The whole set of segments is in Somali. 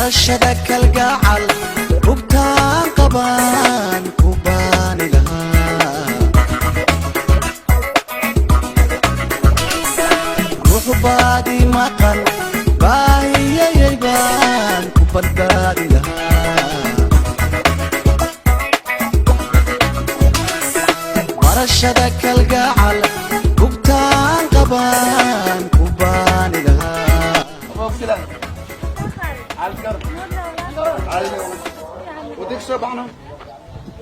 Barashada kalgacal hubtaan qabaan ku baani lahaa. Ruux baadi maqan baahiyayay baan ku badbaadi lahaa. Barashada kalgacal hubtaan qabaan ku baani lahaa. Waddanka soo baxno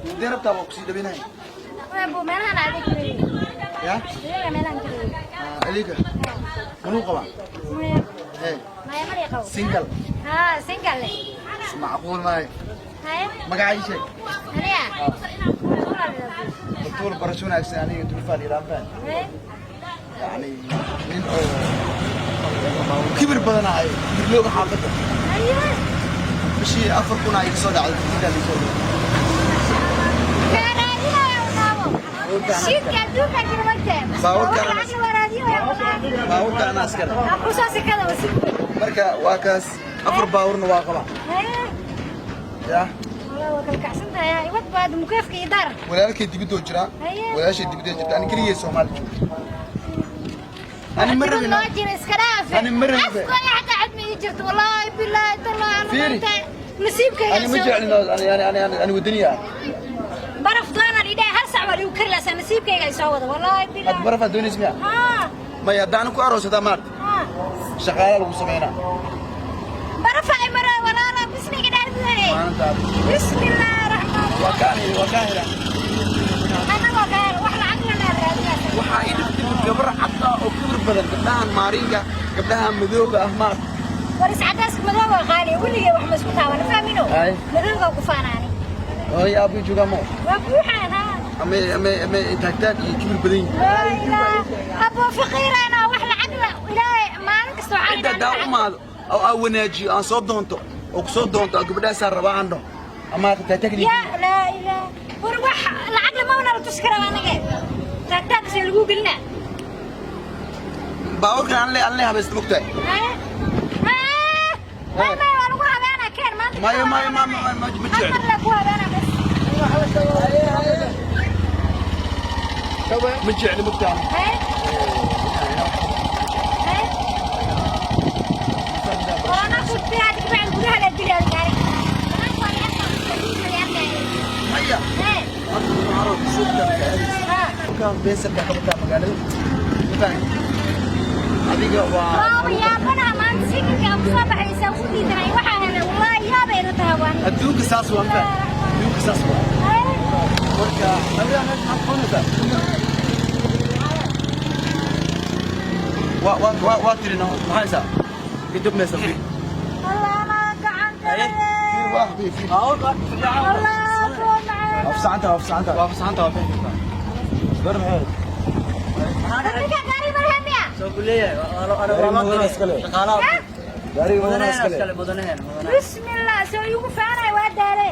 hadii rabtaa waa kusii dhaweynahay. Meelahan adeeg kareeyey. Ya. Iyaga meelahan kareeyey. Aliga manuu qabaa? Maya. Ee. Maya, mari qabo. Single? Haa, single. Macquul maayo. Haye. Magacaa ii sheeg. Aniga? Doctor, barasho wanaagsan. Aniga Durfaan iraan faan. Haye. Yani nin oo kibir badan ahay, kibirlooga xaafadda. Haye. Bishii 4,000 aa iga soo dhacday, tikidhaa liisoo dhacday. Kaa raadinayo naabo. Shidka adduunka jira magta. Baabuurka. Lacag la raadinayo wallaahi. Baabuurka anaa askar. Ha ku soo sikada wasi. Marka waa kaas, afar baabuurna waa qabaa. Haye. Ya. Wallah waa kala kacsan tahay. Wad baad mukeefka iyo daar. Walaalkay dibadoo jiraa. Haye. Walaashay dibadoo jirta, ani keligay Soomaali joogo, ani ma rabin. Loo jira iska dhaaf. Ani ma rabin. Afkooda xataa cad ma ii jirto wallaahi billaahi tallaahi. Fiiri. Nasiibkayga. Ani ma jeclin, ani wadaniya ah. Baraf doonaan idhaa, hal sac waa ligu kari lahaa, nasiibkayga ay soo wada wallaahi Had billaahi. Barafaad doonaysa miya? Haa. Maya, haddaan ku aroosataa maarta Haa. shaqaala lagu samaynaa. Barafa ay mara walaala bismiga dhaarbiye. Maalintaada. Bismillaahi raxmaan. Waa kaan hela. Annagoo kale wax lacag la raadinaysa. Waxaa ii dhigtay gabar cad ah oo kibir badan, gabdhahan maarinka, gabdhaha madooga ah maarta. War iscadaaska madooga qaali, weligay wax ma isku taaban fahmino. Ay. Madooga ku faanaani. Oy, aabbii joogaa mo? Waa buuxaan haa. Ama taagtaag iyo kibir badan yihiin. Laa ilaaha, aboo faqiirana wax lacag la ilaahay maalin kasta waxaan Cidda haddaa u maado oo aan wanaajiyo, aan soo doonto oo ku soo doonto oo gabadhaasaa rabaa aan dhaho ama taagtaag. Ya laa ilaaha, war wax lacag lama wana la tusi karaa anaga, taagtaagkasee lagu gelinaa. Baabuurkan aan le habaysta mogtahay. Haye. Haa, maya, waa lagu habeenaa, keen maanta. Maya, maya, ma ma ma ma Hal jecli. mar la ku habeenaa bas. Ma jecli mogtahay. Haye. Haye. Corona ku tiyaad ka gudaha la dilay gaari. Maya. Haye. Marka aroos suuqa ka aadaysa. Ha. Halkaan beesarka ka bataa magaalada. Ma fahanti? Adiga waa Waa yaabana maanta sikinka ku soo baxaysa ku diidanay waxa helay wallahi yaabay ila tahay waan. Adduunka saas waa, ma fahanti? Adduunka saas waa. Haye. Marka adiga meesha maxaad qabanaysaa? Waa tiri no, maxaa haysaa? Kadib meesa fi. Allah ma gacan kale. Waa fi fi. Allah soo macaan. Afsaanta, afsaanta. Waa afsaanta, waa bixi kartaa. Gar maxay? Dadka gaari marhamiya. Gaariga mudana iskale. Bismillah, soo igu faanay waa daale.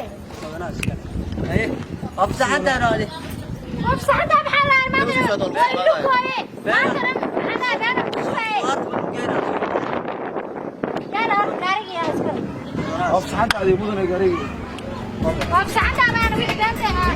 Wafsaxanta maxaa la armaada? Waa ilu kooye. Maanta dhan maxaa gaana ku faay. Yaala gaariga yaa iska. Afsaanta adiga mudana gaariga. Wafsaxanta baan wixii beenta ahaa.